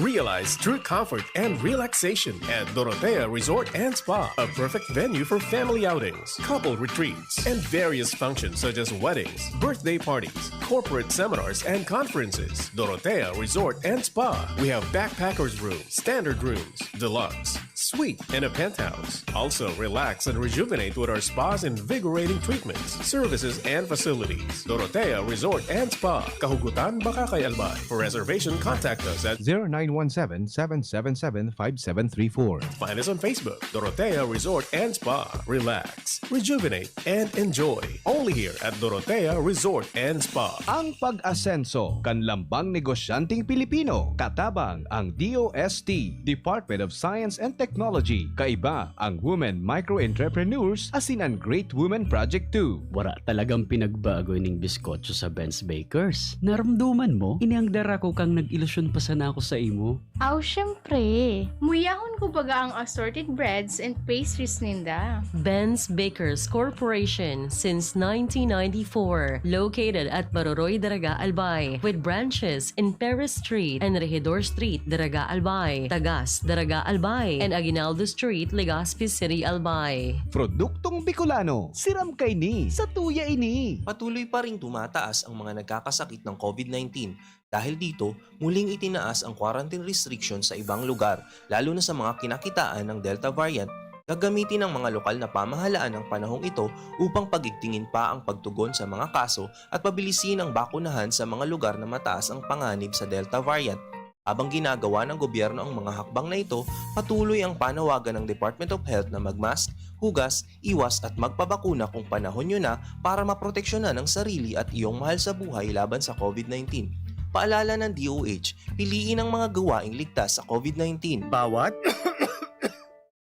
Realize true comfort and relaxation at Dorotea Resort and Spa, a perfect venue for family outings, couple retreats, and various functions such as weddings, birthday parties, corporate seminars, and conferences. Dorotea Resort and Spa. We have backpackers room, standard rooms, deluxe, Suite and a penthouse. Also, relax and rejuvenate with our spa's invigorating treatments, services, and facilities. Dorotea Resort and Spa, Kahugutan, Bacacay, Albay. For reservation, contact us at zero nine one seven, seven seven seven, five seven three four. Find us on Facebook, Dorotea Resort and Spa. Relax, rejuvenate, and enjoy. Only here at Dorotea Resort and Spa. Ang pag-asenso kan lambang negosyanteng Pilipino, katabang ang D O S T, Department of Science and Technology. Kaiba ang Women Micro Entrepreneurs asin an Great Women Project two. Wara talagang pinagbago ining biskotso sa Ben's Bakers. Naramdaman mo? Ini ang dara ko kang nag-ilusyon pa sana ako sa imo. Aw, syempre. Muyahon ko baga ang assorted breads and pastries ninda. Ben's Bakers Corporation since nineteen ninety-four, located at Maroroy, Daraga, Albay, with branches in Perez Street and Regidor Street, Daraga, Albay, Tagas, Daraga, Albay, and Aguinaldo Street, Legazpi City, Albay. Produktong Bicolano, siram kaini, satuya ini. Patuloy pa ring tumataas ang mga nagkakasakit ng COVID nineteen. Dahil dito, muling itinaas ang quarantine restriction sa ibang lugar, lalo na sa mga kinakitaan ng Delta variant. Gagamitin ng mga lokal na pamahalaan ang panahong ito upang pagigtingin pa ang pagtugon sa mga kaso at pabilisin ang bakunahan sa mga lugar na mataas ang panganib sa Delta variant. Habang ginagawa ng gobyerno ang mga hakbang na ito, patuloy ang panawagan ng Department of Health na magmask, hugas, iwas at magpabakuna kung panahon nyo na para maproteksyonan ang sarili at iyong mahal sa buhay laban sa COVID nineteen. Paalala ng D O H, piliin ang mga gawaing ligtas sa COVID nineteen. Bawat,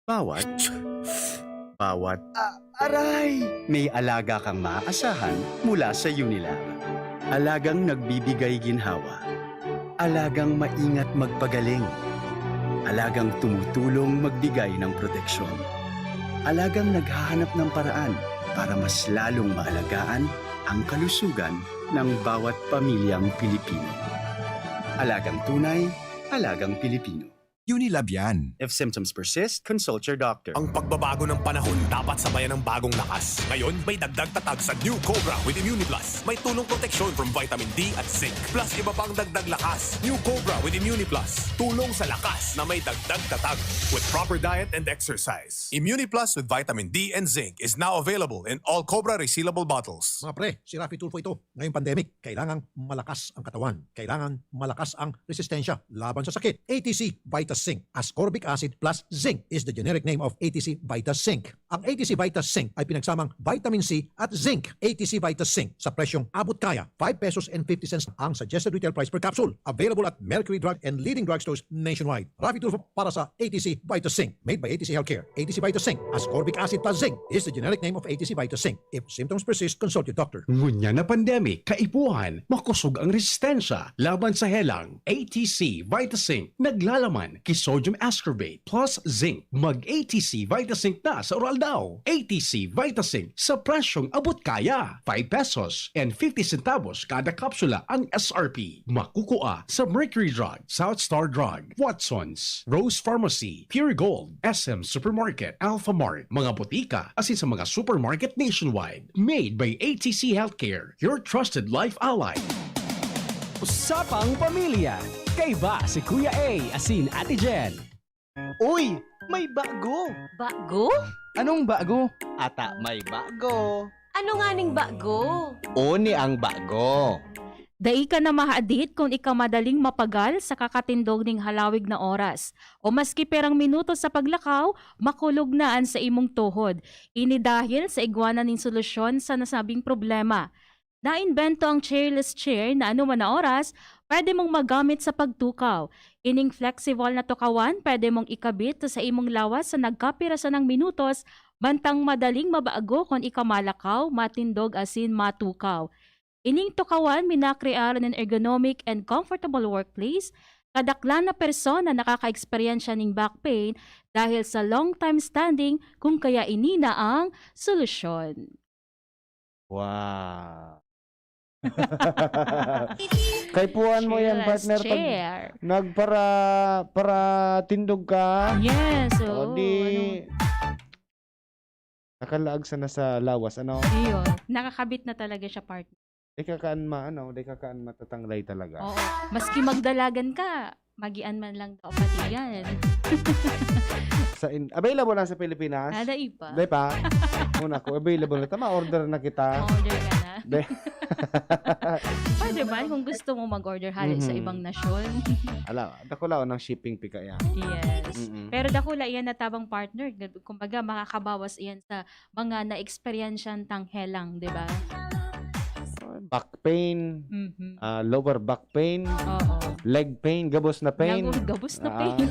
bawat, bawat. Ah, aray! May alaga kang maaasahan mula sa Unilab. Alagang nagbibigay ginhawa. Alagang maingat magpagaling. Alagang tumutulong magbigay ng proteksyon. Alagang naghahanap ng paraan para mas lalong maalagaan ang kalusugan ng bawat pamilyang Pilipino. Alagang tunay, alagang Pilipino. Unilab yan. If symptoms persist, consult your doctor. Ang pagbabago ng panahon dapat sabayan ng bagong lakas. Ngayon, may dagdag tatag sa New Cobra with Immuniplus. May tulong proteksyon from vitamin D at zinc. Plus, iba pang dagdag lakas. New Cobra with Immuniplus. Tulong sa lakas na may dagdag tatag. With proper diet and exercise. Immuniplus with vitamin D and zinc is now available in all Cobra resealable bottles. Mga pre, si Raffy Tulfo ito. Ngayong pandemic, kailangang malakas ang katawan. Kailangan malakas ang resistensya laban sa sakit. A T C Vita Zinc. Ascorbic acid plus zinc is the generic name of A T C Vita Zinc. Ang A T C Vita Zinc ay pinagsamang vitamin C at zinc. A T C Vita Zinc sa presyong abot kaya, five pesos and fifty cents ang suggested retail price per capsule. Available at Mercury Drug and leading drugstores nationwide. Raffy Tulfo para sa A T C Vita Zinc. Made by A T C Healthcare. A T C Vita Zinc. Ascorbic acid plus zinc is the generic name of A T C Vita Zinc. If symptoms persist, consult your doctor. Ngunyan na pandemic, kaipuhan, makosog ang resistensya laban sa helang. A T C Vita Zinc, naglalaman ki sodium ascorbate plus zinc. Mag A T C Vita Zinc na sa Oral Daw. A T C Vita Zinc sa presyong abot kaya. Five pesos and fifty centavos kada kapsula ang S R P. Makukua sa Mercury Drug, South Star Drug, Watsons, Rose Pharmacy, Pure Gold, S M Supermarket, Alpha Mart, mga botika, asin sa mga supermarket nationwide. Made by A T C Healthcare, your trusted life ally. Usapang Pamilya. Kaiba si Kuya A asin Ate Jen. Uy, may bago! Bago? Anong bago? Ata may bago. Ano nga ning bago? Oni ang bago. Dai ka na mahadit kun ika madaling mapagal sa kakatindog ning halawig na oras o maski perang minuto sa paglakaw, makulog na an sa imong tuhod. Ini dahil sa igwa na nin solusyon sa nasabing problema. Naimbento ang chairless chair na anuman na oras, pwede mong magamit sa pagtukaw. Ining flexible na tukawan, pwede mong ikabit sa imong lawas sa nagkapira sanang minutos, mantang madaling mabago kun ika malakaw, matindog asin matukaw. Ining tukawan minakrear nin ergonomic and comfortable workplace. Kadaklan na persona nakakaeksperyensya ning back pain dahil sa long time standing, kung kaya ini na ang solusyon. Wow. Kaipuhan mo yan, partner, pag nagpara-, paratindog ka. Yes, oo. O, di, nakalaag sana sa lawas, ano? Ayun. Nakakabit na talaga siya, partner. Di ka kaan ma-, ano, di ka kaan matatanglay talaga. Oo. Maski magdalagan ka, Magian man lang daw pati yan. Sa in, available lang sa Pilipinas? Ah, dai pa. Dai pa? Muna ko, available na. Tama, order na kita. Order ka na. Dai. Pwede man kung gusto mo mag-order hali sa Mhm. ibang nasyon. Ala, dakulaon ang shipping pika yan. Yes. Mm-mm. Pero dakula yan na tabang partner. Kumbaga, makakabawas iyan sa mga na-experiencean tang helang, di ba? Back pain, Mhm. ah, lower back pain, Oo. leg pain, gabos na pain. Gabos, gabos na Ah, pain.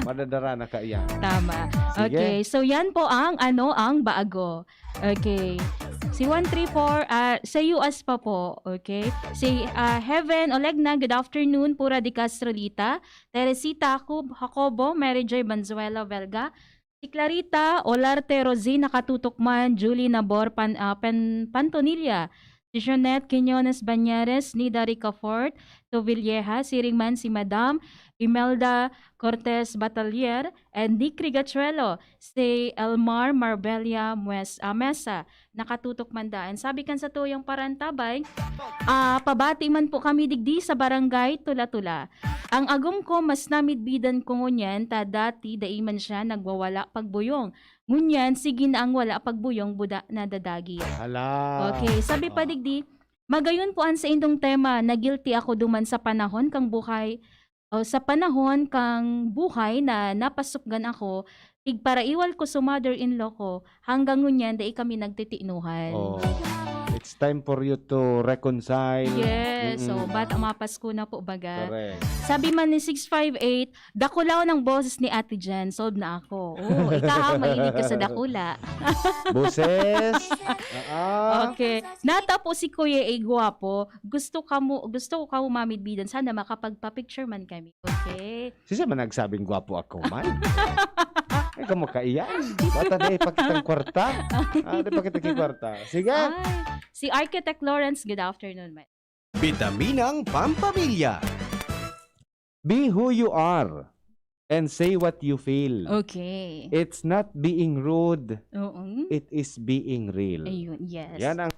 Madadara na ka iyan. Tama. Sige. Okay, so yan po ang ano, ang bago. Okay. Si one three four, ah, sa U S pa po. Okay. Si ah, Heaven Olegna, good afternoon. Pura de Castrolita. Teresita Jacob- Jacobo, Mary Joy Banzuela Velga. Si Clarita Olarte Rosie, nakatutok man. Julie Nabor Pan, ah, Pen, Pantonilla. Si Jeanette Quiñones Bañeres, Nida Ricafort, Tuvilleja, siring man si Madam Imelda Cortez Batalier, and Nick Rigachuelo, si Elmar Marbella Mues, ah, Mesa, nakatutok man daan. Sabi kan satuyang parantabay, ah, pabati man po kami digdi sa barangay Tula-Tula. Ang agom ko, mas namidbidan ko ngunyan, ta dati dai man siya nagwawala pagbuyong. Ngunyan, sige na ang wala pagbuyong, buda na dadagi. Hala. Okay, sabi pa Ah. digdi, magayon po an saindong tema, na-guilty ako duman sa panahon kang buhay, o sa panahon kang buhay na napasukgan ako, igparaiwal ko sa mother-in-law ko, hanggang ngunyan dai kami nagtitinuhan. Oh. It's time for you to reconcile. Yes, so Mm-mm. bata mapasko na po baga. Correct. Sabi man ni six five eight, dakulaw ng boses ni Ate Jen, sold na ako. Oh, ikaw ha, mahilig ka sa dakula. Boses. Ah. Okay. Natapo si Kuya ay gwapo. Gusto ka mo, gusto ko ka mo mamidbidan. Sana makapagpa-picture man kami. Okay. Sisa man nagsabing gwapo ako man. Ay, kamo kaiyan. Bata na ipakitang kwarta. Ah, di pakita ki kwarta. Sige. Ay, si Architect Lawrence, good afternoon, man. Bitaminang Pampamilya. Be who you are and say what you feel. Okay. It's not being rude. Oo. It is being real. Ayun, yes. Yan ang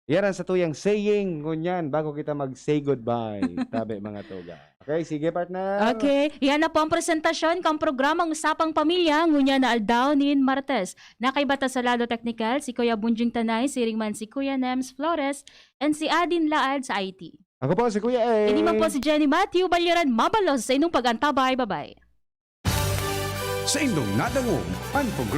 yan ang satuyang saying ngunyan bago kita mag-say goodbye. Tabi, mga tuga. Okay, sige, partner. Okay, yan na po ang presentasyon kang programang Usapang Pamilya ngunyan na aldaw nin Martes. Nakaiba ta sa lado teknikal, si Kuya Bunjing Tanay, siring man si Kuya Nems Flores, and si Adin Laad sa I T. Ako po si Kuya A. Ini man po si Jenny Matthew Balyaran, mabalos sa inyong pag-antabay. Bye-bye. Sa indong nadangog, ang programa